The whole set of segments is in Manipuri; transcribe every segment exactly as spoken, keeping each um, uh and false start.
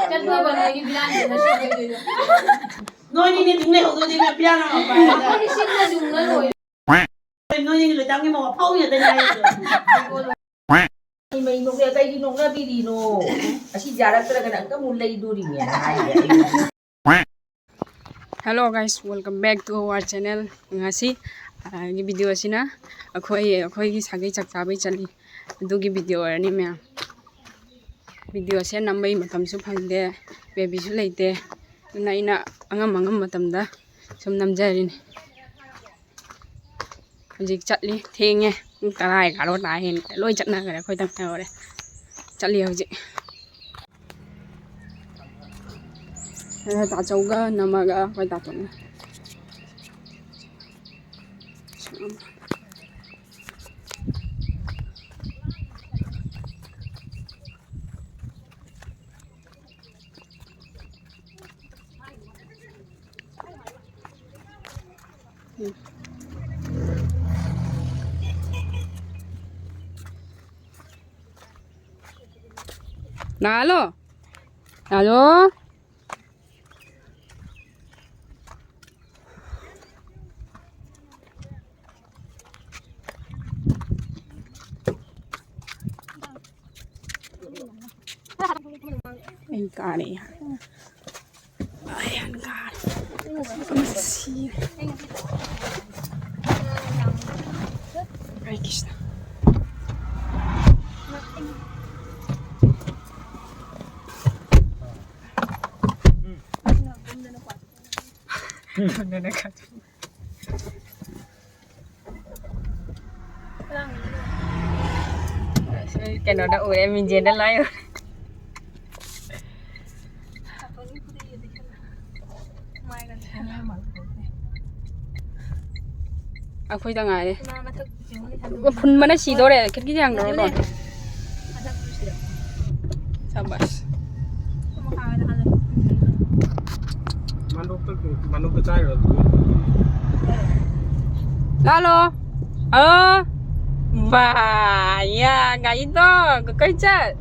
ꯆꯠꯂꯣꯏꯕ ꯅꯣꯏꯒꯤ ꯄꯤꯔꯥꯟꯗꯨꯅ ꯁꯤꯗꯣꯏꯗꯣꯏꯗꯣ꯫ ꯅꯣꯏꯅꯤꯅꯦ ꯇꯨꯡ ꯂꯩꯍꯧꯗꯣꯏꯗꯤ ꯏꯕꯦꯝꯃ, ꯄꯤꯔꯥꯟ ꯑꯃ ꯄꯥꯏꯔꯒ꯫ ꯅꯣꯏꯗꯤ ꯁꯤꯠꯅ ꯆꯨꯝꯅ ꯂꯣꯏꯔꯦ꯫ ꯅꯣꯏꯅꯤꯒꯤ ꯂꯣꯏꯇꯥꯡꯒꯤ ꯃꯧ ꯑꯐꯥꯎ ꯉꯥꯛꯇꯅꯦ ꯍꯥꯏꯔꯤꯗꯣ꯫ ꯃꯩ ꯅꯣꯛꯂꯦ, ꯀꯩꯒꯤ ꯅꯣꯛꯅꯕꯤꯔꯤꯅꯣ? ꯑꯁꯤ ꯌꯥꯔꯛꯇ꯭ꯔꯒꯅ ꯑꯝꯇ ꯑꯃꯨꯛ ꯂꯩꯗꯣꯔꯤꯅꯦꯅ ꯍꯥꯏꯔꯤꯕ ꯑꯩꯅ꯫ Hello guys, welcome back to our channel. ꯉꯁꯤ, ꯑ, ꯒꯤ video ꯑꯁꯤꯅ ꯑꯩꯈꯣꯏ, ꯑꯩꯈꯣꯏꯒꯤ ꯁꯥꯒꯩ ꯆꯥꯛ ꯆꯥꯕꯩ ꯆꯠꯂꯤ꯫ ꯑꯗꯨꯒꯤ video ꯑꯣꯏꯔꯅꯤ ꯃꯌꯥꯝ꯫ Video ꯁꯦ ꯅꯝꯕꯩ ꯃꯇꯝꯁꯨ ꯐꯪꯗꯦ, baby ꯁꯨ ꯂꯩꯇꯦ꯫ ꯑꯗꯨꯅ ꯑꯩꯅ ꯑꯉꯝ ꯑꯉꯝꯕ ꯃꯇꯝꯗ ꯁꯨꯝ ꯅꯝꯖꯔꯤꯅꯤ꯫ ꯍꯧꯖꯤꯛ ꯆꯠꯂꯤ, ꯊꯦꯡꯉꯦ꯫ ꯄꯨꯡ ꯇꯔꯥ, ꯑꯦꯒꯥꯔꯣ ꯇꯥ ꯍꯦꯟꯈ꯭ꯔꯦ꯫ ꯂꯣꯏ ꯆꯠꯅꯈ꯭ꯔꯦ, ꯑꯩꯈꯣꯏꯗꯪ ꯉꯥꯏꯍꯧꯔꯦ꯫ ꯆꯠꯂꯤ ꯍꯧꯖꯤꯛ꯫ ꯑꯗ ꯇꯥꯆꯧꯒ ꯅꯝꯃꯒ ꯑꯩꯈꯣꯏ ꯇꯥꯇꯣꯟꯒ꯫ Nalo? Nalo? ꯑꯩ ꯀꯥꯔꯦ꯫ ꯑꯩ ꯌꯥꯝ ꯀꯥꯔꯦ꯫ ꯃꯁꯤ꯫ ꯍꯔꯦ ꯀ꯭ꯔꯤꯁꯅ꯫ ꯀꯩꯅꯣꯗ ꯎꯔꯦ, ꯃꯤꯡꯖꯦꯜꯗ ꯂꯥꯏ ꯎꯔꯦ꯫ ꯑꯩꯈꯣꯏꯗ ꯉꯥꯏꯔꯦ꯫ ꯐꯨꯟꯕꯅ ꯁꯤꯗꯣꯔꯦ, ꯈꯤꯇꯪ ꯌꯥꯡꯗꯧꯔꯣ? ꯁꯥꯕꯥꯁ꯫ ꯃꯅꯨꯡꯗ ꯆꯥꯏꯔꯣ? ꯂꯥꯜꯂꯣ꯫ ꯑꯣ꯫ ꯕꯥ꯫ ꯌꯥ, ꯒꯥꯔꯤꯗꯣ ꯀꯩ ꯆꯠ?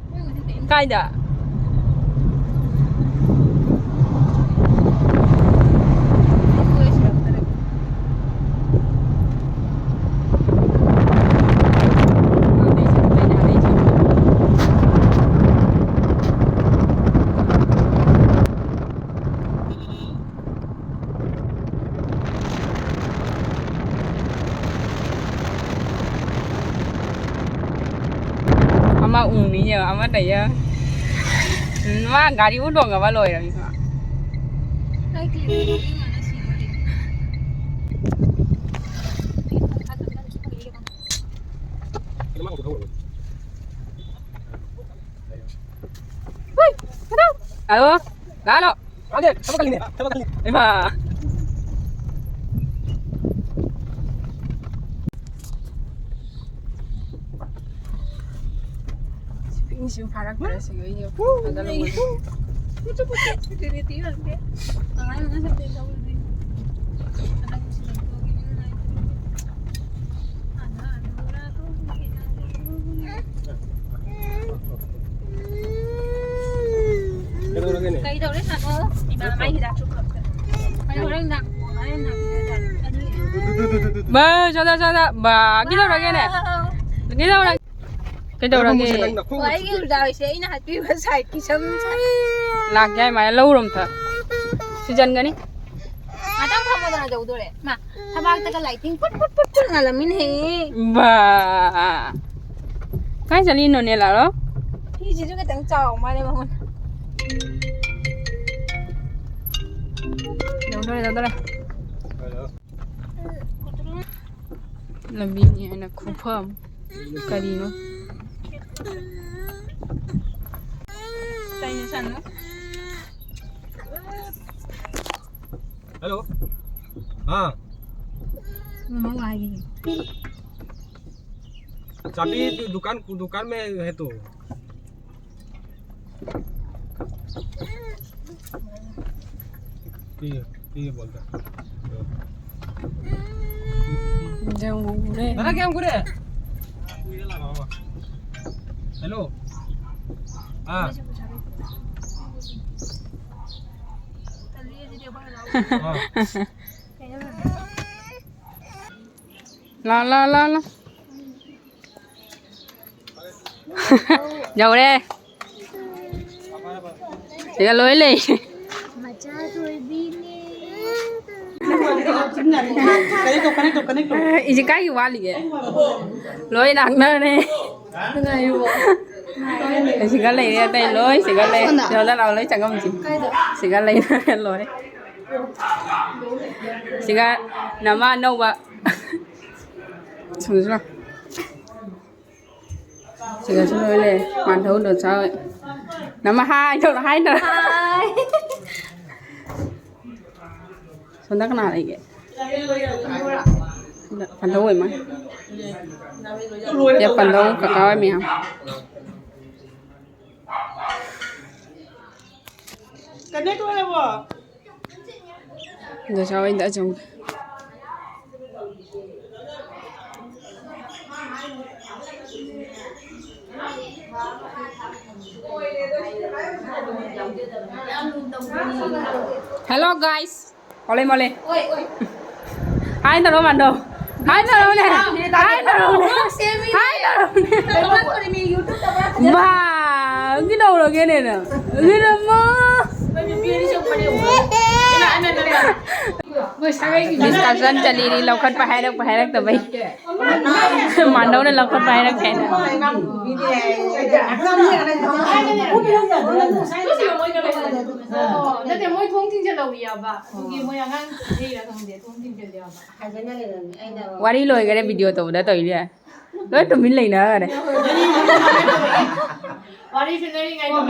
ꯀꯥꯏꯗ? ꯑꯃ ꯎꯅꯤꯌꯦ, ꯑꯃ ꯂꯩꯌꯦ꯫ ꯎꯝ, ꯃꯥ ꯒꯥꯔꯤ ꯎꯗꯣꯡ ꯑꯃ ꯂꯣꯏꯔꯝꯃꯤ ꯃꯥ꯫ ꯍꯨꯏ, ꯀꯩꯅꯣ? ꯑꯂꯣ, ꯂꯥꯛꯂꯣ꯫ ꯃꯥꯅꯦ, ꯊꯕꯛ ꯈꯜꯂꯤꯅꯦ, ꯊꯕꯛ ꯈꯜꯂꯤ꯫ ꯏꯃꯥ꯫ ꯄꯤꯛꯅꯤꯛꯁꯨ ꯐꯥꯔꯛꯇ꯭ꯔꯦ ꯁꯤꯒ ꯑꯩꯒ ꯐꯖꯅ ꯂꯩ꯫ ꯂꯣꯏꯔꯦ꯫ ꯀꯨꯆꯨ ꯀꯨꯆꯨ ꯁꯦꯀ꯭ꯌꯨꯔꯤꯇꯤ ꯉꯥꯛꯇ꯫ ꯀꯃꯥꯏꯅ ꯁꯦꯀ꯭ꯌꯨꯔꯤꯇꯤ ꯇꯧꯔꯤꯅꯤ? ꯀꯩꯗꯧꯔꯒꯦꯅꯦ? ꯀꯩꯗꯧꯔꯦ ꯁꯥꯅꯣ? ꯏꯃꯥ, ꯃꯥꯏ ꯍꯤꯗꯥꯛꯁꯨ ꯄꯨꯔꯛꯇꯅ꯫ ꯑꯩ ꯍꯣꯔꯦꯟ ꯅꯨꯡꯗꯥꯡ ꯄꯨꯔꯛꯑꯣ, ꯍꯣꯔꯦꯟ ꯅꯨꯡꯗꯥꯡ ꯄꯤꯖꯒꯦ꯫ ꯕꯥ, ꯆꯠꯂꯣ, ꯆꯠꯂꯣ꯫ ꯕꯥ, ꯀꯩꯗꯧꯔꯒꯦꯅꯦ? ꯀꯩꯗꯧꯔꯒꯦ? ꯀꯩꯗꯧꯔꯒꯦ? ꯅꯪ ꯅꯈꯣꯡ ꯑꯣ, ꯑꯩꯒꯤ ꯎꯔꯗꯥ ꯍꯣꯏꯁꯦ ꯑꯩꯅ ꯍꯥꯠꯄꯤꯕ ꯁꯥꯏꯠꯀꯤ ꯁꯝ ꯁꯥꯏꯠ꯫ ꯂꯥꯛꯀꯦ ꯍꯥꯏ ꯃꯥꯅ ꯂꯧꯔꯣ ꯑꯝꯇ꯫ ꯁꯤꯖꯟꯒꯅꯤ꯫ ꯉꯥꯛꯇꯪ ꯐꯝꯃꯣꯗꯅ ꯇꯧꯗꯣꯔꯦ꯫ ꯃꯥ, ꯊꯕꯥꯛꯇꯒ ꯂꯥꯏꯇꯤꯡ ꯄꯨꯠ ꯄꯨꯠ ꯄꯨꯠ ꯄꯨꯠ ꯉꯥꯜꯂꯝꯃꯤꯅꯦꯍꯦ꯫ ꯕꯥ꯫ ꯀꯥꯏ ꯆꯠꯂꯤꯅꯣꯅꯦ, ꯂꯥꯛꯂꯣ? ꯐꯤꯁꯤꯁꯨ ꯈꯤꯇꯪ ꯆꯥꯎ ꯃꯥꯜꯂꯦ ꯃꯉꯣꯟꯗ꯫ ꯌꯧꯗꯣꯔꯦ, ꯌꯧꯗꯣꯔꯦ꯫ ꯂꯝꯕꯤꯅꯤ ꯍꯥꯏꯅ ꯈꯨꯐꯝ꯫ ꯀꯔꯤꯅꯣ? ꯀꯩꯅꯣ ꯁꯥꯅꯣ? हेलो। हाँ। ꯃꯃꯥ ꯋꯥꯏꯒꯦ꯫ चाबी दु-, दुकान, दुकान में है तो। ठीक है, ठीक है, बोलता। ꯌꯧꯔꯦ꯫ दादा, क्या करे? हेलो। ꯑꯥ꯫ ꯂꯥ, ꯂꯥ, ꯂꯥ, ꯂꯥ꯫ ꯌꯧꯔꯦ꯫ ꯁꯤꯗ ꯂꯣꯏ ꯂꯩ꯫ ꯃꯆꯥꯊꯣꯏꯕꯤꯅꯦ꯫ ꯏꯁꯤ ꯀꯥꯏꯒꯤ ꯋꯥꯠꯂꯤꯒꯦ? ꯂꯣꯏ ꯂꯥꯛꯅꯔꯦ꯫ ꯁꯤꯒ ꯂꯩꯔꯦ, ꯑꯇꯩ ꯂꯣꯏ ꯁꯤꯒ ꯂꯩ꯫ ꯁꯣꯝꯗ ꯂꯥꯛꯑꯣ, ꯂꯣꯏ ꯆꯪꯉꯝꯁꯤ꯫ ꯁꯤꯒ ꯂꯩꯔꯦ, ꯂꯣꯏꯔꯦ꯫ ꯁꯤꯒ ꯅꯃꯥ ꯑꯅꯧꯕ꯫ ꯁꯣꯝꯗꯁꯨ ꯂꯥꯛꯑꯣ꯫ ꯁꯤꯒꯁꯨ ꯂꯣꯏ ꯂꯩꯔꯦ꯫ ꯃꯥꯟꯊꯧꯗꯣ ꯆꯥꯎ꯫ ꯅꯃꯥ ꯍꯥꯏ ꯇꯧꯔꯣ, ꯍꯥꯏ ꯇꯧꯔꯣ꯫ ꯍꯥꯏ꯫ ꯁꯣꯝꯗ ꯀꯅꯥ ꯂꯩꯒꯦ? ꯁꯤꯗ ꯄꯟꯊꯧ ꯑꯣꯏ ꯃꯥꯜꯂꯦ꯫ ꯁꯤꯗ ꯄꯟꯊꯧ ꯀꯀꯥ ꯍꯣꯏ ꯃꯌꯥꯝ꯫ ꯀꯅꯦꯛ ꯂꯣꯏꯔꯕꯣ? ꯗꯁꯥ ꯍꯣꯏꯗ ꯆꯪꯉꯨ꯫ Hello guys. ꯑꯣꯂꯦ ꯃꯣꯂꯦ꯫ ꯍꯥꯏ ꯇꯧꯔꯣ ꯃꯥꯟꯗꯣ꯫ ꯍꯥꯏ ꯇꯧꯔꯣꯅꯦ꯫ ꯍꯥꯏ ꯇꯧꯔꯣꯅꯦ꯫ ꯍꯥꯏ ꯇꯧꯔꯣꯅꯦ꯫ ꯃꯥ, ꯀꯩꯗꯧꯔꯒꯦꯅꯦ ꯅꯪ? ꯀꯩꯗꯧꯃꯣ? Discussion ꯆꯠꯂꯤꯅꯤ, ꯂꯧꯈꯠꯄ ꯍꯥꯏꯔꯛꯄ ꯍꯥꯏꯔꯛꯇꯕꯩ꯫ ꯃꯥꯟꯗꯧꯅ ꯂꯧꯈꯠꯄ ꯍꯥꯏꯔꯛꯀꯦ ꯍꯥꯏꯅ꯫ ꯅꯠꯇꯦ, ꯃꯣꯏ ꯊꯣꯡ ꯊꯤꯡꯖꯤꯜꯍꯧꯔꯤꯑꯕ꯫ ꯑꯗꯨꯒꯤ ꯃꯣꯏ ꯑꯉꯥꯡ ꯂꯩꯔ ꯈꯪꯗꯦ, ꯊꯣꯡ ꯊꯤꯡꯖꯤꯜꯂꯦꯕ꯫ ꯋꯥꯔꯤ ꯂꯣꯏꯈꯔꯦ, video ꯇꯧꯕꯗ ꯇꯧꯔꯤꯁꯦ꯫ ꯂꯣꯏ ꯇꯨꯃꯤꯟ ꯂꯩꯅꯈꯔꯦ꯫ ꯋꯥꯔꯤ ꯁꯥꯟꯅꯔꯤꯉꯩꯗ꯫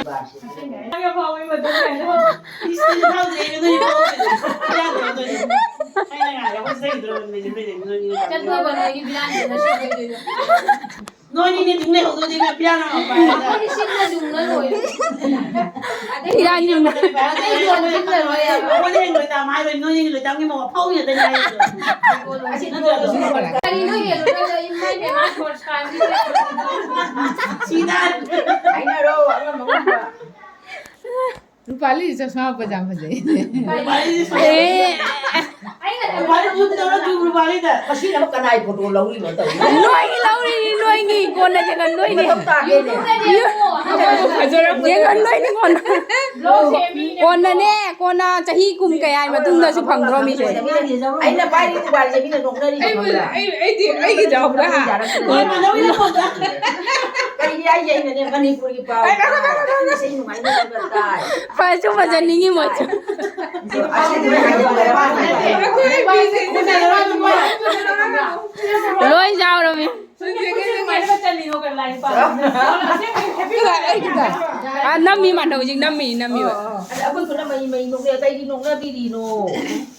ꯆꯠꯄ ꯅꯣꯏꯒꯤ ꯕꯤꯔꯥꯟꯗꯤ ꯉꯁꯤ ꯀꯩꯗꯣꯏꯅꯣ? ꯅꯣꯏꯅꯤꯅꯦ ꯑꯗꯨꯝ ꯂꯩꯍꯧꯗꯣꯏꯅꯦ, ꯄꯤꯔꯥꯟ ꯑꯃ ꯄꯥꯏꯔꯒ꯫ ꯑꯩꯈꯣꯏꯗꯤ ꯁꯤꯠꯅ ꯌꯨꯡꯅ ꯂꯣꯏꯔꯦ꯫ ꯄꯤꯔꯥꯟ ꯌꯨꯡꯅ꯫ ꯑꯩ ꯌꯣꯟꯕ ꯁꯤꯠꯅ ꯂꯣꯏꯔꯦ꯫ ꯑꯩꯈꯣꯏꯗꯤ ꯍꯌꯦꯡ ꯂꯣꯏ ꯇꯥꯝ ꯍꯥꯏꯔꯣꯏ, ꯅꯣꯏꯅꯤꯅꯦ ꯂꯣꯏ ꯇꯥꯝꯒꯤ ꯃꯧ ꯑꯐꯥꯎꯕꯤ ꯉꯥꯛꯇꯅꯦ ꯍꯥꯏꯔꯤꯗꯣ꯫ ꯀꯔꯤꯅꯣ ꯌꯦꯜꯂꯣ ꯅꯣꯏꯗꯣ? ꯏꯃꯥꯏ ꯄꯦꯝꯃ, ꯁꯣꯔꯠ ꯁꯥꯡꯕꯤ꯫ ꯁꯤꯗ꯫ ꯍꯥꯏꯅꯔꯣ, ꯑꯉꯝ ꯑꯉꯝ꯫ ꯔꯨꯄꯥꯂꯤ ꯆꯁꯃꯥ ꯎꯞꯄꯁꯦ ꯌꯥꯝ ꯐꯖꯩ꯫ ꯔꯨꯄꯥꯂꯤ ꯌꯨꯝꯗ ꯅꯠꯇ꯭ꯔꯣ ꯔꯨꯄꯥꯂꯤꯗ? ꯃꯁꯤꯅ ꯑꯃꯨꯛ ꯀꯅꯥꯏ ꯐꯣꯇꯣ ꯂꯧꯔꯤꯅꯣ ꯇꯧꯔꯤ? ꯅꯣꯏꯒꯤ ꯂꯧꯔꯤꯅꯤ, ꯅꯣꯏꯒꯤ꯫ ꯀꯣꯟꯅ ꯌꯦꯡꯍꯟꯗꯣꯏꯅꯤ꯫ ꯃꯊꯧ ꯇꯥꯗꯦꯅꯦ꯫ ꯌꯦꯡꯍꯟꯗꯣꯏꯅꯤ ꯀꯣꯟꯅ꯫ ꯀꯣꯟꯅꯅꯦ, ꯀꯣꯟꯅ ꯆꯍꯤ ꯀꯨꯝ ꯀꯌꯥꯒꯤ ꯃꯇꯨꯡꯗꯁꯨ ꯐꯪꯗ꯭ꯔꯣ ꯃꯤꯁꯦ? ꯑꯩꯅ ꯄꯥꯏꯔꯤ ꯃꯣꯕꯥꯏꯜꯁꯦ ꯃꯤꯅ ꯅꯣꯛꯅꯔꯤꯕ ꯈꯪꯕ꯭ꯔꯥ? ꯑꯩ ꯑꯩꯗꯤ ꯑꯩꯒꯤ ꯌꯥꯎꯕ꯭ꯔꯥ? ꯀꯔꯤꯒꯤ ꯍꯥꯏꯁꯦ? ꯑꯩꯅꯅꯦ ꯃꯅꯤꯄꯨꯔꯒꯤ ꯄꯥꯎ ꯏꯁꯩ ꯅꯨꯡꯉꯥꯏ ꯅꯨꯡꯉꯥꯏꯕ ꯇꯥꯏ꯫ ꯐꯁꯨ ꯐꯖꯅꯤꯡꯉꯤ ꯃꯣꯏꯁꯨ꯫ ꯂꯣꯏ ꯌꯥꯎꯔꯝꯃꯤ꯫ ꯑ, ꯅꯝꯃꯤ ꯃꯥꯅ ꯍꯧꯖꯤꯛ ꯅꯝꯃꯤ ꯅꯝꯃꯤꯕ꯫ ꯑꯗ ꯑꯩꯈꯣꯏ ꯄꯨꯟꯅ ꯃꯩ ꯃꯩ ꯅꯣꯛꯅꯩ, ꯀꯩꯒꯤ ꯅꯣꯛꯅꯕꯤꯔꯤꯅꯣ?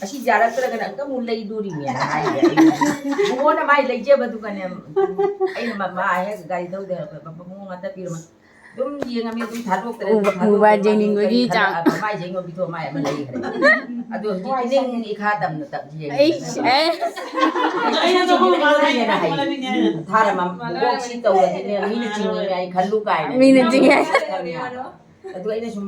ꯑꯁꯤ ꯌꯥꯔꯛꯇ꯭ꯔꯒꯅ ꯑꯝꯇ ꯑꯃꯨꯛ ꯂꯩꯗꯣꯔꯤꯅꯦꯅ ꯍꯥꯏꯔꯦ ꯑꯩꯅ꯫ ꯃꯉꯣꯟꯗ ꯃꯥꯏ ꯂꯩꯖꯕꯗꯨꯒꯅꯦ, ꯑꯩꯅ ꯃ-, ꯃꯥ ꯍꯦꯛ ꯒꯥꯔꯤ ꯊꯧꯗꯦ ꯍꯥꯏꯔꯛꯄ, ꯃ-, ꯃꯉꯣꯟ ꯉꯥꯛꯇ ꯄꯤꯔꯝꯃ-, ꯑꯗꯨꯝ ꯌꯦꯡꯉꯝꯃꯤ, ꯑꯗꯨꯝ ꯊꯥꯗꯣꯛꯇ꯭ꯔꯦ, ꯑꯗꯨꯝ ꯎꯕ-, ꯊꯥꯗꯣꯛꯇ꯭ꯔꯦ, ꯎꯕ ꯃꯥ ꯌꯦꯡꯅꯤꯡꯕꯒꯤ ꯀꯔꯤ ꯆꯥꯡ꯫ ꯈꯜꯂꯛꯑꯕ? ꯃꯥꯏꯁꯦ ꯑꯩꯉꯣꯟ ꯄꯤꯊꯣꯛꯑ ꯃꯥꯏ ꯑꯃ ꯂꯩꯈ꯭ꯔꯦ꯫ ꯑꯗꯨ ꯍꯧꯖꯤꯛ ꯏꯅꯤꯡ ꯏꯈꯥ ꯇꯝꯅ ꯇꯞ ꯌꯦꯡꯉꯦ꯫ ꯑꯩꯁ, ꯑꯦ꯫ ꯑꯩꯅ ꯆꯍꯨꯝ ꯃꯉꯥ ꯍꯦꯟꯅ ꯍꯩ꯫ ꯊꯥꯔ ꯃ-, ꯃꯕꯣꯛ ꯁꯤ ꯇꯧꯔꯗꯤꯅꯦ, ꯃꯤꯅ ꯆꯤꯡꯉꯤ ꯃꯌꯥꯏ ꯈꯜꯂꯨ ꯀꯥꯏꯅ꯫ ꯃꯤꯅ ꯆꯤꯡꯉꯤ꯫ ꯑꯗꯨ ꯑꯩꯅ ꯁꯨꯝ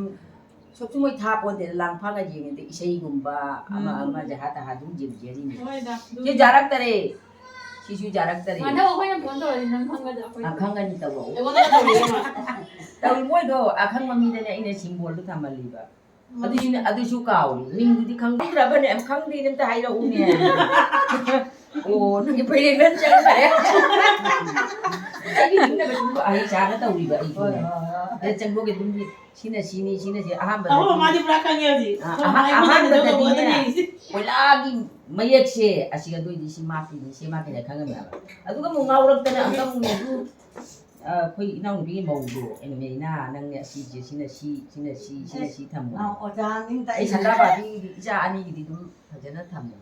ꯁꯨꯝ ꯃꯣꯏ ꯊꯥ ꯄꯣꯟꯇꯦꯗ, ꯂꯥꯡ ꯐꯥꯡꯒ ꯌꯦꯡꯉꯗꯤ ꯏꯁꯩꯒꯨꯝꯕ ꯑꯃ ꯎꯝ꯫ ꯑꯃ ꯖꯍꯥ ꯇꯍꯥ ꯑꯗꯨꯝ ꯌꯦꯡꯖꯔꯤꯅꯤ꯫ ꯍꯣꯏꯗ, ꯁꯤ ꯑꯗꯨꯕꯨꯗꯤ꯫ ꯌꯥꯔꯛꯇꯔꯦ꯫ ꯁꯤꯁꯨ ꯌꯥꯔꯛꯇꯔꯦ꯫ ꯃꯥꯟꯅꯕ ꯑꯩꯈꯣꯏꯅ ꯐꯣꯟ ꯇꯧꯔꯗꯤ ꯅꯪ ꯈꯪꯒꯗ꯭ꯔꯥ? ꯑꯩꯈꯣꯏ ꯑ, ꯈꯪꯒꯅꯤ, ꯇꯧꯔꯛꯑꯣ꯫ ꯑꯩꯉꯣꯟꯗ ꯇꯧꯔꯛꯑꯦ ꯃꯥ꯫ ꯇꯧꯏ, ꯃꯣꯏꯗꯣ ꯑꯈꯪꯕ ꯃꯤꯗꯅꯦ ꯑꯩꯅ ꯁꯤꯝꯕꯣꯜꯗꯣ ꯊꯝꯍꯜꯂꯤꯕ꯫ ꯑꯗꯨꯁꯨꯅꯦ, ꯑꯗꯨꯁꯨ ꯀꯥꯎꯔꯤ꯫ ꯃꯤꯡꯗꯨꯗꯤ ꯈꯪꯕꯤꯗ꯭ꯔꯕꯅꯦ, ꯑꯝ ꯈꯪꯗꯦꯅꯦ, ꯑꯝꯇ ꯍꯥꯏꯔꯛꯎꯅꯦ꯫ ꯑꯣ, ꯅꯪꯒꯤ ꯄꯩꯔꯦꯡꯗ ꯆꯪꯈ꯭ꯔꯦ꯫ ꯑꯩꯒꯤ ꯅꯤꯡꯅꯕꯁꯤꯡꯗꯣ ꯑꯍꯩ ꯆꯥꯅ ꯇꯧꯔꯤꯕ ꯑꯩꯁꯨꯅꯦ꯫ ꯍꯣꯏ, ꯍꯣꯏ, ꯍꯣꯏ꯫ ꯑꯗ ꯆꯪꯗꯣꯛꯀꯦ ꯑꯗꯨꯝꯗꯤ ꯁꯤꯅ ꯁꯤꯅꯤ, ꯁꯤꯅ ꯁꯤ ꯑꯍꯥꯟꯕꯗ ꯑꯍꯣ, ꯃꯥꯗꯤ ꯄꯨꯔꯥ ꯈꯪꯉꯦ ꯍꯧꯖꯤꯛ꯫ ꯑ, ꯁꯣꯝ ꯑꯍꯥ-, ꯃꯥꯏ ꯃꯊꯪꯗ ꯑꯍꯥꯟꯕꯗꯗꯤꯅꯦ, ꯇꯧꯕꯗ ꯌꯦꯡꯁꯤ꯫ ꯀꯣꯏꯂꯥꯒꯤ ꯃꯌꯦꯛꯁꯦ ꯑꯁꯤ ꯑꯗꯨ ꯑꯣꯏꯗꯤ ꯁꯤ ꯃꯥꯛꯀꯤꯅꯤ, ꯁꯤ ꯃꯥꯛꯀꯤꯅꯤ ꯈꯪꯉꯝꯃꯦꯕ꯫ ꯑꯗꯨꯒ ꯑꯃꯨꯛ ꯉꯥꯎꯔꯛꯇꯅ ꯑꯃꯨꯛ ꯑꯗꯨ, ꯑ, ꯑꯩꯈꯣꯏ ꯏꯅꯥꯎꯅꯨꯄꯤꯒꯤ ꯃꯧꯗꯣ, ꯑꯩꯅ, "ꯃꯦꯔꯤꯅꯥ, ꯅꯪꯅꯦ ꯑꯁꯤꯁꯦ, ꯁꯤꯅ ꯁꯤ, ꯁꯤꯅ ꯁꯤ, ꯁꯤꯅ ꯁꯤ ꯊꯝꯃꯣ"꯫ ꯑ, ꯑꯣꯖꯥ ꯃꯤꯡ ꯑꯩ ꯇꯥꯛꯏ꯫ ꯁꯟꯗꯥ ꯄꯥꯔꯇꯤꯒꯤꯗꯤ ꯏꯆꯥ ꯑꯅꯤꯒꯤꯗꯤ ꯑꯗꯨꯝ ꯐꯖꯅ ꯊꯝꯃꯦ꯫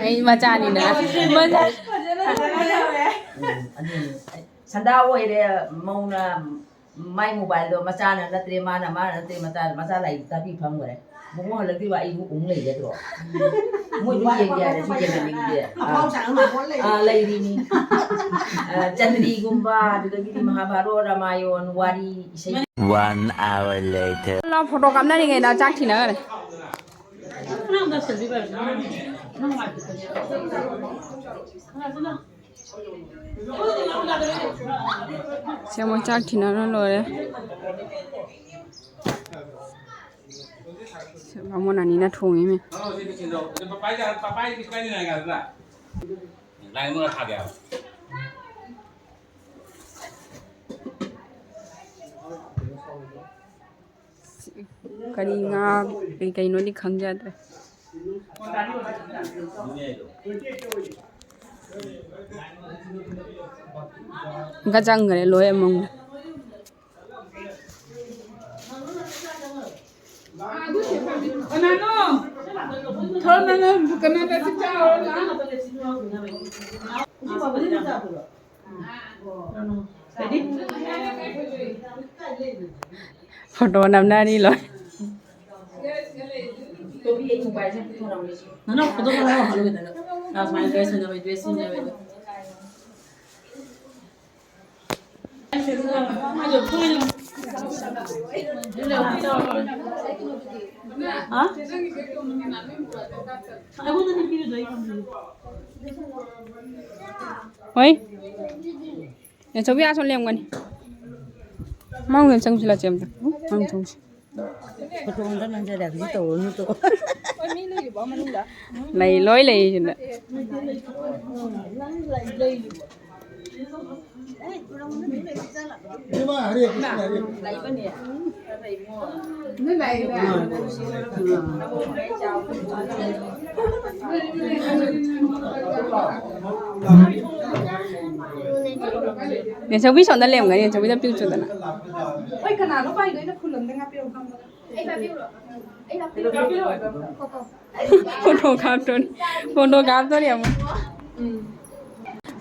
ꯑꯩ ꯃꯆꯥꯅꯤꯅ꯫ ꯃꯆꯥ꯫ ꯐꯖꯅ ꯊꯝꯃꯦ꯫ ꯎꯝ, ꯑꯗꯨꯅꯤ꯫ ꯑꯩ ꯁꯟꯗꯥ ꯑꯣꯏꯔꯦ, ꯃꯧꯅ ꯃꯥꯏ ꯃꯣꯕꯥꯏꯜꯗꯣ ꯃꯆꯥꯅ ꯅꯠꯇ꯭ꯔꯦ, ꯃꯥꯅ, ꯃꯥꯅ ꯅꯠꯇ꯭ꯔꯦ, ꯃꯆꯥ, ꯃꯆꯥ ꯂꯥꯏꯔꯤꯛ ꯇꯥꯛꯄꯤ ꯐꯝꯈ꯭ꯔꯦ꯫ ꯃꯕꯨꯡ ꯍꯜꯂꯛꯇ꯭ꯔꯤꯕ ꯑꯩꯕꯨ ꯎꯪ ꯂꯩꯒꯗ꯭ꯔꯣ? ꯃꯣꯏꯗꯣ ꯌꯦꯡꯒꯦ ꯍꯥꯏꯔꯁꯨ ꯌꯦꯡꯍꯟꯅꯤꯡꯗꯦ꯫ ꯑꯥ, ꯑꯥ, ꯂꯩꯔꯤꯅꯤ꯫ ꯑꯥ, ꯆꯟꯗ꯭ꯔꯤꯒꯨꯝꯕ, ꯑꯗꯨꯗꯒꯤꯗꯤ ꯃꯍꯥꯚꯥꯔꯣꯠ, ꯔꯥꯃꯥꯌꯣꯟ, ꯋꯥꯔꯤ, ꯏꯁꯩ꯫ One hour later. ꯂꯥꯎ, ꯐꯣꯇꯣ ꯀꯥꯞꯅꯔꯤꯉꯩꯗ ꯆꯥꯛ ꯊꯤꯅꯈ꯭ꯔꯦ꯫ ꯁꯦ, ꯃꯣꯏ ꯆꯥꯛ ꯊꯤꯅꯔ ꯂꯣꯏꯔꯦ꯫ ꯁꯦ, ꯕꯥꯃꯣꯟ ꯑꯅꯤꯅ ꯊꯣꯡꯉꯤꯃꯤ꯫ ꯀꯔꯤ ꯉꯥ, ꯀꯔꯤ ꯀꯩꯅꯣꯗꯤ ꯈꯪꯖꯗ꯭ꯔꯦ꯫ ꯑꯃꯨꯛꯀ ꯆꯪꯈ꯭ꯔꯦ ꯂꯣꯏ ꯑꯃꯃꯨꯛ꯫ ꯀꯅꯥꯅꯣ? ꯊꯣꯔꯣ, ꯅꯪ ꯀꯅꯥꯗ ꯆꯥꯛ ꯆꯥꯔꯣ ꯂꯥꯛꯑꯣ? ꯐꯣꯇꯣ ꯅꯝꯅꯔꯤ ꯂꯣꯏ꯫ ꯅꯪ ꯐꯣꯇꯣ ꯈꯔ ꯍꯜꯂꯨ ꯀꯩꯗꯧꯔꯒꯦ? ꯂꯥꯁ ꯃꯥꯏ ꯗ꯭ꯔꯦꯁ ꯁꯤꯟꯅꯕꯩ, ꯗ꯭ꯔꯦꯁ ꯁꯤꯟꯅꯕꯩ꯫ ꯍꯥ? ꯑꯩꯉꯣꯟꯗꯗꯤ ꯄꯤꯔꯤꯗꯣ ꯑꯩ ꯈꯪꯗꯦ꯫ ꯍꯣꯏ꯫ ꯅꯦꯆꯧꯕꯤ ꯑꯥ ꯁꯣꯝ ꯂꯦꯝꯒꯅꯤ꯫ ꯃꯥꯡꯗ ꯆꯪꯁꯤꯜꯂꯁꯦ ꯑꯝꯇ꯫ ꯃꯥꯡ ꯆꯪꯁꯤ꯫ ꯐꯣꯇꯣ ꯑꯝꯇ ꯅꯝꯖꯔꯒꯦ, ꯁꯤ ꯇꯧꯔꯨꯅꯨ ꯇꯣ꯫ ꯂꯩ, ꯂꯣꯏ ꯂꯩ ꯁꯤꯗ꯫ ꯅꯦꯆꯧꯕꯤ ꯁꯣꯝꯗ ꯂꯦꯝꯒꯅꯤ, ꯅꯦꯆꯧꯕꯤꯗ ꯄꯤꯎꯆꯣꯗꯅ꯫ ꯍꯣꯏ, ꯀꯅꯥꯅꯣ ꯄꯥꯏꯗꯣꯏꯅꯣ? ꯐꯨꯜ ꯑꯝꯇ ꯉꯥꯛꯄꯤꯔꯣ꯫ ꯐꯣꯇꯣ ꯀꯥꯞꯇꯣꯔꯤ꯫ ꯐꯣꯇꯣ ꯀꯥꯞꯇꯣꯔꯤ ꯑꯃꯨꯛ꯫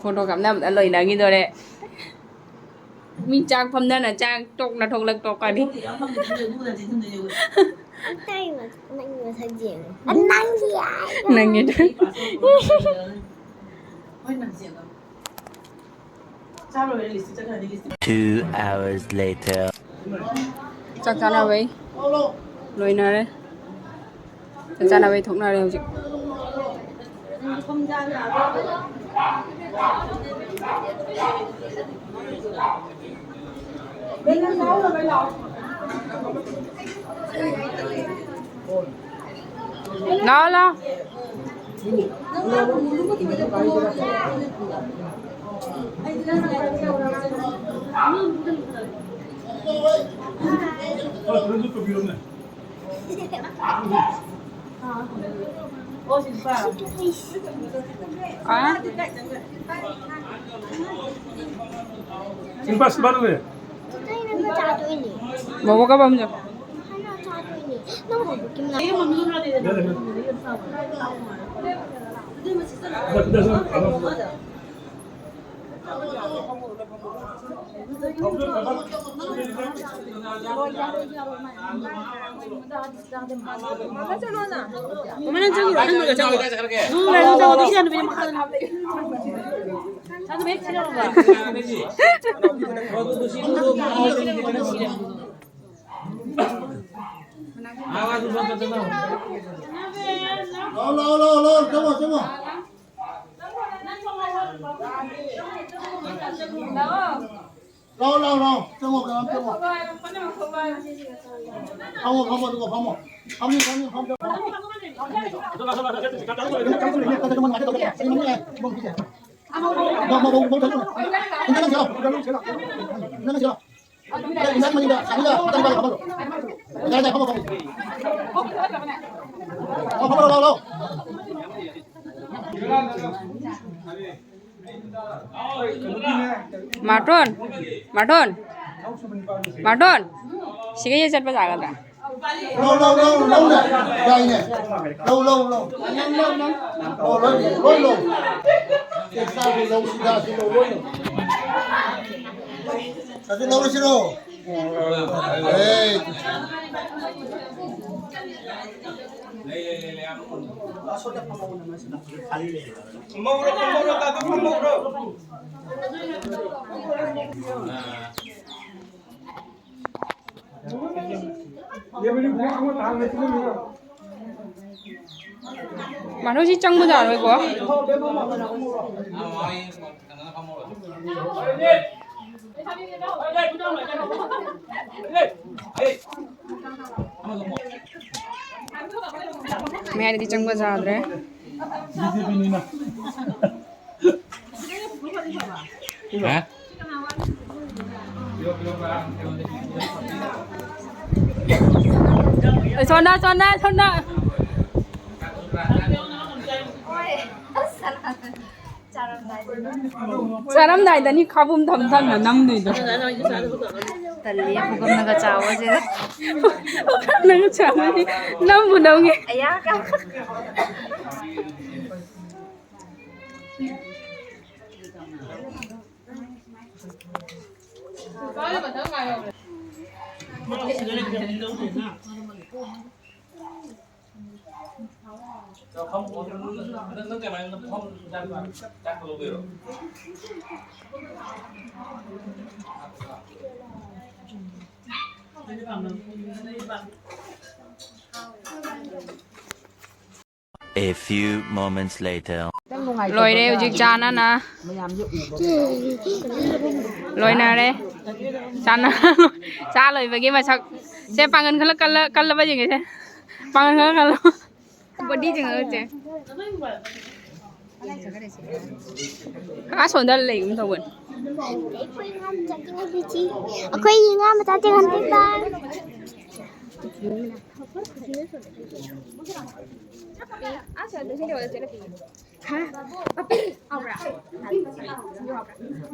ꯐꯣꯇꯣ ꯀꯥꯞꯅꯕꯗ ꯂꯣꯏꯅꯈꯤꯗꯣꯔꯦ꯫ ꯃꯤ ꯆꯥꯛ ꯐꯝꯗꯅ ꯆꯥꯛ ꯇꯣꯛꯅ ꯊꯣꯛꯂꯛ ꯇꯣꯛꯀꯅꯤ꯫ ꯑꯇꯩ ꯃ-, ꯅꯪꯒꯤ ꯃꯁꯛ ꯌꯦꯡꯉꯣ꯫ ꯅꯪꯒꯤ꯫ Two hours later. ꯆꯥꯛ ꯆꯥꯅꯕꯩ ꯂꯣꯏꯅꯔꯦ꯫ ꯆꯥꯛ ꯆꯥꯅꯕꯩ ꯊꯣꯛꯅꯔꯦ ꯍꯧꯖꯤꯛ꯫ ꯂꯥꯛꯑꯣ, ꯂꯥꯛꯑꯣ꯫ ꯍꯥ? ꯁꯤꯜꯄꯥ, ꯁꯤꯜꯄꯥ ꯅꯪꯅꯦ? ꯕꯣꯕꯣꯛ ꯀꯞꯄꯝꯁꯦ꯫ ꯂꯥꯎ, ꯂꯥꯎ, ꯂꯥꯎ, ꯂꯥꯎ, ꯆꯪꯉꯣ, ꯆꯪꯉꯣ꯫ ꯂꯥꯎ, ꯂꯥꯎ, ꯂꯥꯎ, ꯆꯪꯉꯣ, ꯀꯅꯥꯝ ꯆꯪꯉꯣ꯫ ꯐꯝꯃꯣ, ꯐꯝꯃꯣ, ꯑꯗꯨꯒ ꯐꯝꯃꯣ꯫ ꯐꯝꯃꯤ, ꯐꯝꯃꯤ, ꯐꯝꯃꯤ꯫ ꯅꯪ ꯁꯤꯗ ꯂꯥꯎ꯫ ꯅꯪ ꯁꯤꯗ ꯂꯥꯎ꯫ ꯃꯥꯔꯇꯣꯟ, ꯃꯥꯔꯇꯣꯟ, ꯃꯥꯔꯇꯣꯟ, ꯁꯤꯒ ꯆꯠꯄ ꯌꯥꯒꯗ꯭ꯔꯥ? ꯂꯧ, ꯂꯧ, ꯂꯧ, ꯂꯧꯅꯦ꯫ ꯌꯥꯏꯅꯦ꯫ ꯂꯧ, ꯂꯧ, ꯂꯧ꯫ ꯂꯧ, ꯂꯣꯏ, ꯂꯣꯏ ꯂꯧ꯫ ꯇꯦꯛꯇꯥꯁꯨ ꯂꯧ, ꯁꯤꯗꯥꯁꯨ ꯂꯧ, ꯂꯣꯏ ꯂꯧ꯫ ꯆꯥꯁꯤ ꯂꯧꯔꯁꯤꯔꯣ? ꯑꯦ꯫ ꯃꯥꯅꯣ ꯁꯤ ꯆꯪꯕ ꯌꯥꯔꯣꯏꯀꯣ꯫ ꯃꯌꯥꯏꯗꯗꯤ ꯆꯪꯕ ꯌꯥꯗ꯭ꯔꯦ꯫ ꯁꯣꯝꯗ, ꯁꯣꯝꯗ, ꯁꯣꯝꯗ꯫ ꯆꯥꯔꯝꯗꯥꯏꯗꯅꯤ ꯈꯥꯕꯨꯝ ꯊꯝ ꯊꯝꯅ ꯅꯝꯗꯣꯏꯗꯣ꯫ ꯇꯜꯂꯤ, ꯄꯨꯈꯝꯅꯒ ꯆꯥꯎꯕꯁꯤꯗ꯫ ꯄꯨꯈꯝꯅꯒ ꯆꯥꯎꯕꯁꯤ ꯅꯝꯕꯨ ꯅꯝꯒꯦ꯫ ꯑꯌꯥ ꯀ- A few moments later. ꯂꯣꯏꯔꯦ ꯍꯧꯖꯤꯛ ꯆꯥꯅꯅ꯫ ꯂꯣꯏꯅꯔꯦ꯫ ꯆꯥꯅ-, ꯆꯥ ꯂꯣꯏꯕꯒꯤ ꯃꯁꯛ꯫ ꯁꯦ ꯄꯥꯡꯒꯟ ꯈꯜꯂ ꯀꯜꯂ-, ꯀꯜꯂꯕ ꯌꯦꯡꯒꯦꯁꯦ꯫ ꯄꯥꯡꯒꯟ ꯈꯜꯂ ꯀꯜꯂꯣ꯫ ꯕꯣꯗꯤ ꯌꯦꯡꯉꯒ ꯆꯦ꯫ ꯑꯥ ꯁꯣꯝꯗ ꯂꯩꯒꯨꯝ ꯇꯧꯕꯅꯤ꯫ ꯑꯩꯈꯣꯏ ꯉꯥ ꯃꯆꯥ ꯆꯦꯟꯍꯟꯗꯣꯏꯕ꯫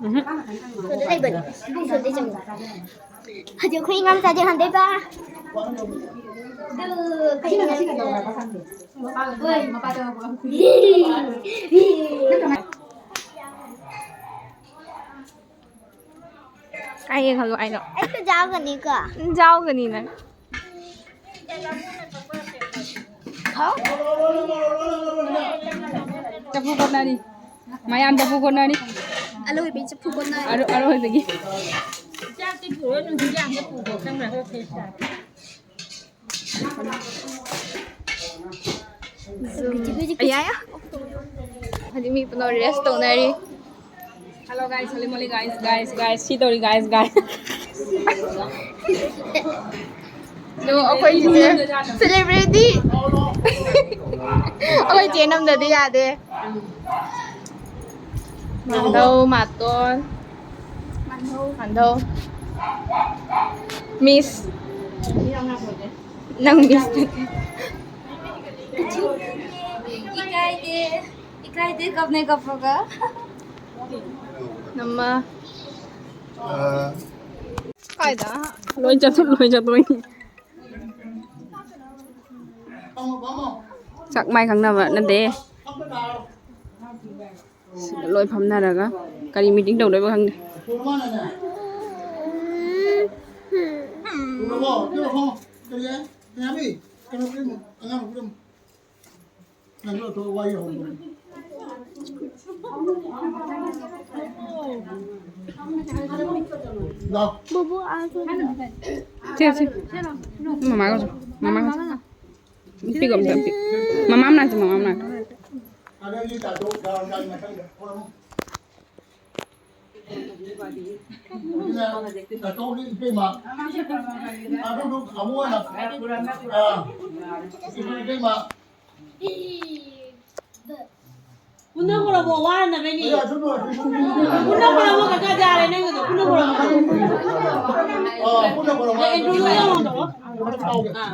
ꯎꯝꯍꯨꯝ꯫ ꯍꯧꯖꯤꯛ ꯑꯩꯈꯣꯏ ꯉꯥ ꯃꯆꯥ ꯆꯦꯟꯍꯟꯗꯣꯏꯕ꯫ ꯑꯗꯨ ꯀꯩꯅꯣ? ꯍꯣꯏ꯫ ꯀꯥꯏ ꯌꯦꯡꯍꯜꯂꯣ ꯍꯥꯏꯅꯣ? ꯑꯩꯁꯨ ꯌꯥꯎꯒꯅꯤꯀꯣ꯫ ꯌꯥꯎꯒꯅꯤ ꯅꯪ꯫ ꯆꯐꯨ ꯀꯣꯟꯅꯔꯤ꯫ ꯃꯌꯥꯝ ꯆꯐꯨ ꯀꯣꯟꯅꯔꯤ꯫ ꯑꯂꯣꯏꯕꯤ ꯆꯐꯨ ꯀꯣꯟꯅꯔꯤ꯫ ꯑꯔꯣ-, ꯑꯔꯣꯏꯕꯒꯤ꯫ ꯆꯥꯛꯇꯤ ꯄꯨꯔꯅꯨ, ꯍꯤꯟꯖꯥꯡꯗ ꯄꯨꯈꯣ ꯈꯪꯕ꯭ꯔꯥ? ꯍꯣꯏ, ꯐꯦꯁꯇ꯫ ꯑꯌꯥ, ꯑꯌꯥ꯫ ꯍꯧꯖꯤꯛ ꯃꯤ ꯄꯨꯝꯅꯃꯛ rest ꯇꯧꯅꯔꯤ꯫ Hello guys, hello molly guys, guys, guys, ꯁꯤ ꯇꯧꯔꯤ guys, guys꯫ ꯑꯗꯣ ꯑꯩꯈꯣꯏ ꯆꯦ celebrity꯫ ꯑꯩꯈꯣꯏ ꯆꯦ ꯅꯝꯗꯗꯤ ꯌꯥꯗꯦ꯫ ꯃꯥꯟꯗꯧ, ꯃꯥꯇꯣꯟ, ꯃꯥꯟꯗꯧ꯫ Miss꯫ ꯅꯪ miss ꯅꯠꯇꯦ꯫ ꯏꯀꯥꯏꯗꯦ꯫ ꯏꯀꯥꯏꯗꯦ ꯀꯞꯅꯦ ꯀꯞꯄꯒ꯫ ꯅꯝꯃ꯫ ꯀꯥꯏꯗ? ꯂꯣꯏ ꯆꯠꯊꯣꯛ, ꯂꯣꯏ ꯆꯠꯊꯣꯛꯏ꯫ ꯆꯥꯛ ꯃꯥꯏ ꯈꯪꯅꯕ ꯅꯠꯇꯦ꯫ ꯁꯤꯗ ꯂꯣꯏ ꯐꯝꯅꯔꯒ ꯀꯔꯤ meeting ꯇꯧꯗꯣꯏꯕ ꯈꯪꯗꯦ꯫ ꯕꯨꯕꯨ ꯑꯥ ꯆꯠꯂꯣ꯫ ꯁꯦ, ꯁꯦ꯫ ꯃꯃꯥꯒꯁꯨ, ꯃꯃꯥꯒꯁꯨ꯫ ꯄꯤꯒꯣ ꯑꯝꯇ, ꯄꯤ-, ꯃꯃꯥ ꯃꯅꯥꯛꯇ, ꯃꯃꯥ ꯃꯅꯥꯛꯇ꯫ ꯄꯨꯟꯅ ꯄꯨꯔꯛꯄ ꯋꯥꯅꯕꯅꯤ꯫ ꯄꯨꯟꯅ ꯄꯨꯔꯛꯄ ꯀꯀꯥ ꯌꯥꯔꯦ ꯅꯪꯒꯤꯗꯣ꯫ ꯄꯨꯟꯅ ꯄꯨꯔꯛꯄ꯫ ꯑꯦ, ꯑꯦꯟꯗ꯭ꯔꯣꯗꯣ ꯌꯥꯎꯍꯟꯗꯣꯛꯑꯣ꯫ ꯑꯥ꯫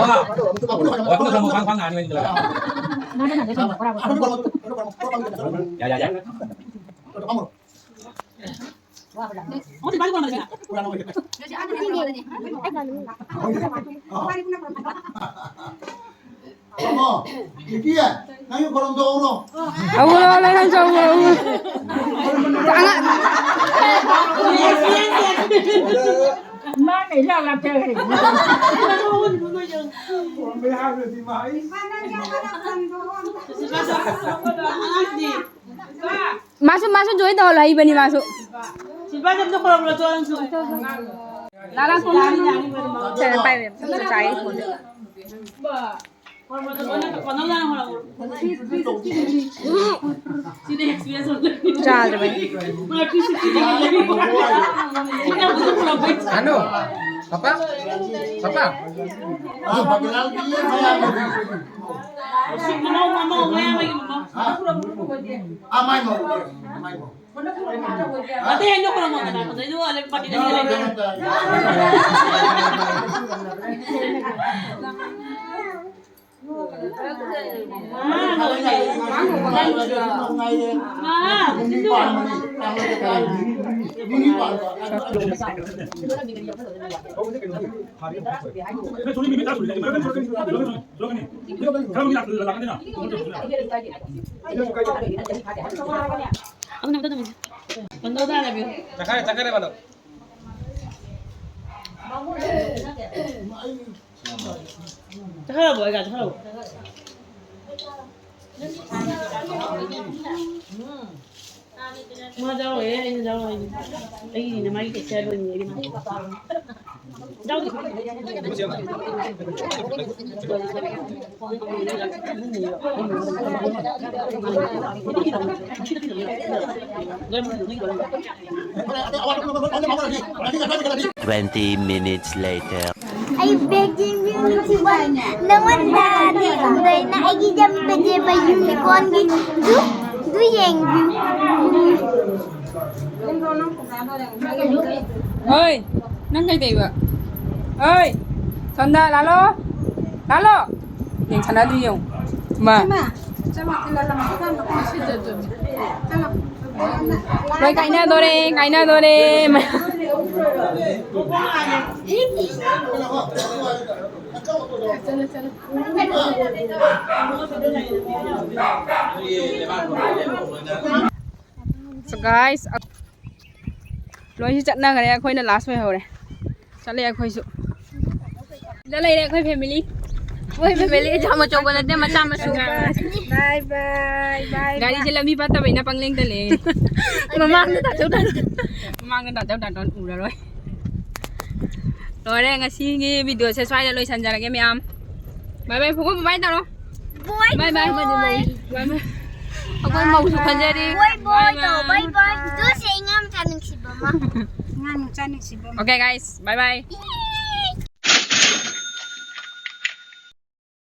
ꯋꯥ꯫ ꯋꯥ, ꯈꯨꯠꯅ ꯊꯝꯃꯣ, ꯈ꯭ꯋꯥꯡ, ꯈ꯭ꯋꯥꯡ ꯅꯥꯅꯤ ꯍꯧꯖꯤꯛ꯫ ꯌꯥ, ꯌꯥ, ꯌꯥ꯫ ꯑꯃ, ꯏꯄꯤꯌꯦ, ꯅꯪꯒꯤ ꯈꯣꯂꯣꯝꯗꯣ ꯍꯧꯔꯣ꯫ ꯍꯧꯔꯣ, ꯍꯧꯔꯣ, ꯅꯪꯁꯨ ꯍꯧꯔꯣ, ꯍꯧꯔꯣ꯫ ꯑꯉꯥꯡ ꯃꯥ ꯀꯩ ꯂꯥꯎ ꯂꯥꯎꯊꯈ꯭ꯔꯦ꯫ ꯃꯥꯁꯨ, ꯃꯥꯁꯨ join ꯇꯧꯍꯜꯂꯣ, ꯍꯩꯕꯅꯤ ꯃꯥꯁꯨ꯫ ꯁꯤꯜꯚꯥ ꯆꯠꯇ ꯈꯣꯂꯣꯝꯂꯣ ꯆꯣ ꯅꯪꯁꯨ꯫ ꯂꯥ, ꯂꯥ, ꯁꯦ, ꯄꯥꯏꯔꯦ, ꯆꯥꯏ ꯐꯣꯟ꯫ ꯆꯥꯗ꯭ꯔꯕꯅꯤ꯫ ꯍꯅꯨ, ꯄꯄꯥ, ꯄꯄꯥ꯫ ꯑꯥ, ꯃꯥꯏ ꯃꯧ꯫ ꯑꯇꯩ ꯑꯩꯅ ꯈꯨꯔꯨꯝꯃꯣ ꯀꯅꯥ ꯈꯨꯔꯨꯝꯗꯣꯏꯅꯣ? ꯑꯂꯦ ꯄꯥꯇꯤꯗ ꯂꯩ ꯂꯩ꯫ ꯆꯠꯈ꯭ꯔꯦ, ꯆꯠꯈ꯭ꯔꯦ, ꯃꯥꯗꯣ꯫ ꯆꯠꯈ꯭ꯔꯕꯣ? ꯑꯩꯒ ꯆꯠꯈ꯭ꯔꯕꯣ? ꯃꯥ ꯌꯥꯎꯔꯣꯏꯌꯦ, ꯑꯩꯅ ꯌꯥꯎꯔꯣꯏ꯫ ꯑꯩꯒꯤꯅ ꯃꯥꯒꯤ ꯀꯩꯁꯨ ꯌꯥꯔꯣꯏꯅꯦ, ꯑꯩꯒꯤ ꯃꯥ꯫ ꯌꯥꯎꯗꯦ꯫ Twenty minutes later. ꯑꯩ ꯕꯦꯒꯤꯡ ꯅꯉꯣꯟꯗꯗꯤ ꯎꯗꯣꯏꯅ ꯑꯩꯒꯤ ꯌꯥꯝ ꯐꯖꯕ ꯌꯨꯅꯤꯀꯣꯔꯟꯒꯤ ꯗꯨ ꯗꯨ ꯌꯦꯡꯕꯤꯌꯨ. ꯍꯣꯏ, ꯅꯪ ꯀꯩꯗꯧꯕ? ꯍꯣꯏ, ꯁꯣꯝꯗ ꯂꯥꯜꯂꯣ, ꯂꯥꯜꯂꯣ. ꯌꯦꯡ ꯁꯥꯟꯅꯗ꯭ꯔꯤ ꯌꯦꯡꯉꯨ. ꯃꯥ. ꯂꯣꯏ ꯀꯥꯏꯅꯗꯣꯔꯦ, ꯀꯥꯏꯅꯗꯣꯔꯦ. So guys, ꯂꯣꯏꯁꯨ ꯆꯠꯅꯈ꯭ꯔꯦ, ꯑꯩꯈꯣꯏꯅ ꯂꯥꯁ ꯑꯣꯏꯍꯧꯔꯦ꯫ ꯆꯠꯂꯦ ꯑꯩꯈꯣꯏꯁꯨ꯫ ꯁꯤꯗ ꯂꯩꯔꯦ ꯑꯩꯈꯣꯏ ꯐꯦꯃꯤꯂꯤ꯫ ꯑꯩꯈꯣꯏ ꯐꯦꯃꯤꯂꯤ ꯌꯥꯝ ꯑꯆꯧꯕ ꯅꯠꯇꯦ, ꯃꯆꯥ ꯃꯁꯨ꯫ ꯕꯥꯏ ꯕꯥꯏ ꯕꯥꯏ. ꯒꯥꯔꯤꯁꯦ ꯂꯝꯕꯤ ꯐꯠꯇꯕꯩꯅ ꯄꯪꯂꯦꯡꯗ ꯂꯦꯡꯉꯦ꯫ ꯃꯃꯥꯡꯗ ꯇꯥꯆꯧ ꯇꯥꯆꯧ꯫ ꯃꯃꯥꯡꯗ ꯇꯥꯆꯧ ꯇꯥꯆꯧ ꯎꯔꯔꯣꯏ꯫ ꯂꯣꯏꯔꯦ, ꯉꯁꯤꯒꯤ ꯚꯤꯗꯤꯑꯣꯁꯦ ꯁ꯭ꯋꯥꯏꯗ ꯂꯣꯏꯁꯟꯖꯔꯒꯦ ꯃꯌꯥꯝ꯫ ꯕꯥꯏ ꯕꯥꯏ ꯐꯨꯀꯣ, ꯕꯥꯏ ꯇꯧꯔꯣ꯫ ꯕꯥꯏ ꯕꯥꯏ꯫ ꯕꯥꯏ ꯕꯥꯏ꯫ ꯑꯩꯈꯣꯏ ꯃꯧꯁꯨ ꯈꯟꯖꯔꯤ꯫ ꯕꯥꯏ ꯕꯥꯏ ꯇꯧ, ꯕꯥꯏ ꯕꯥꯏ꯫ ꯑꯗꯨꯁꯦ ꯑꯉꯥꯡ ꯃꯆꯥ ꯅꯨꯡꯁꯤꯕ ꯑꯃ꯫ ꯑꯉꯥꯡ ꯃꯆꯥ ꯅꯨꯡꯁꯤꯕ ꯑꯃ꯫ Okay guys, bye bye.